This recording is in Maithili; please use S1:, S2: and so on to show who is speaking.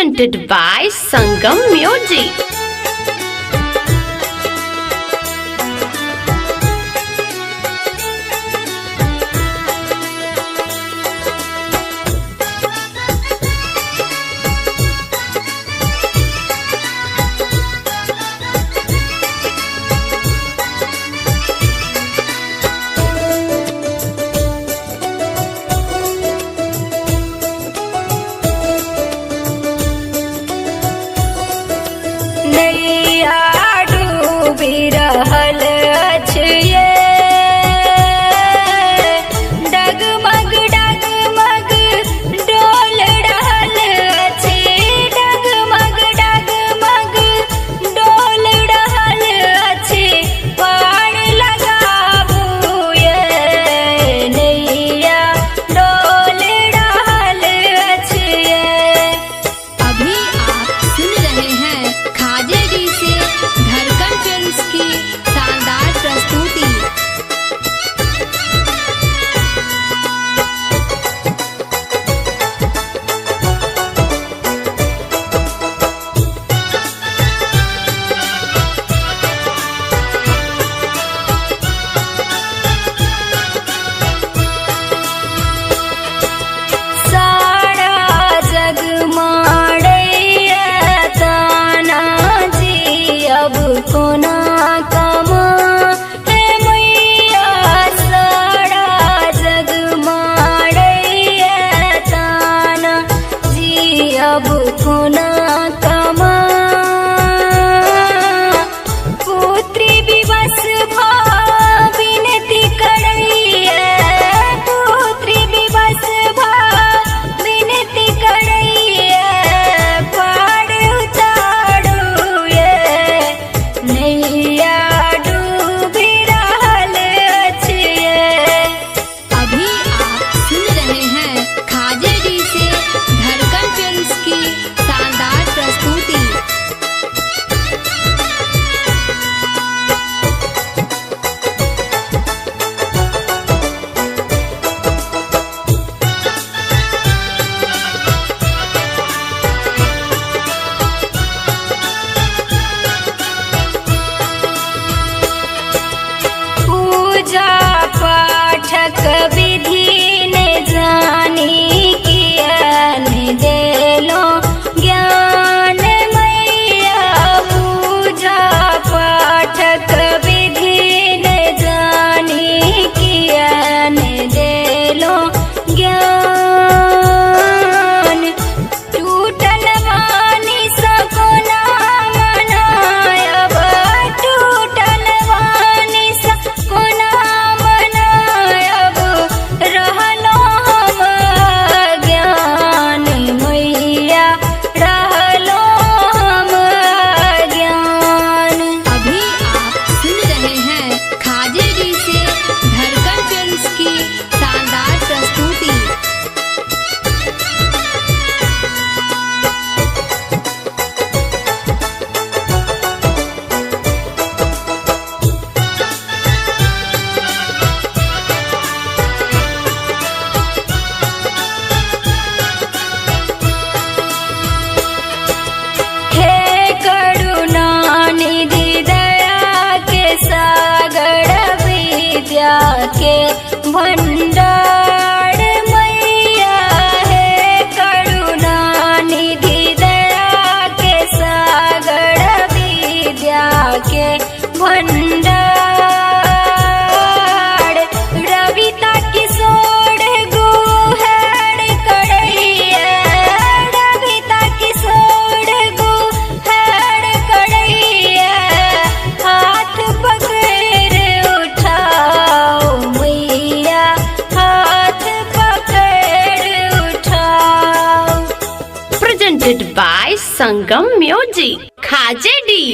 S1: Presented by Sangam Music.
S2: नैया डूबि रहल अछि ये, डगमग डगमग डोल रहल अछि, डगमग डगमग डोल रहल अछि, पार लगाबू ये नैया डोल रहल अछि ये।
S3: अभी आप सुन रहे हैं खाजे जी से धड़कन फिल्म्स की शानदार प्रस्तुति।
S2: सारा जग मारैया ताना जी, अब कोना कमा हे मैया, सारा जग मारैया ताना जी, अब कोना कमा, पुत्री विवश भा विनती करैया, पुत्री विवश भा विनती करैया, पार उतारू ये नैया डूबि रहल अछि ये।
S3: अभी आप सुन रहे हैं खाजे जी से धड़कन फिल्म्स की शानदार प्रस्तुति।
S2: पूजा पाठक विधि ने जानी, किया ने देलो ज्ञान मैया, पूजा पाठक विधि ने जानी, किया ने देलो ज्ञान, टूटल वाणी सकोना मनायब, टूटल वाणी सकोना मनायब, रहलो हम ज्ञान मैया, रहलो हम ज्ञान।
S3: अभी आप सुन रहे हैं खाजे जी से धड़कन फिल्म्स की शानदार प्रस्तुति।
S2: हे करुणा निधि दया के सागर, विद्या के भंडार मैया, हे करुणा निधि दया के सागर, विद्या के भंडार, रविता किशोर गुहर करैया, रविता किशोर गुहर करैया, हाथ पकड़ उठाओ मैया, हाथ पकड़ उठाओ।
S1: Presented by Sangam Music. Khajedi.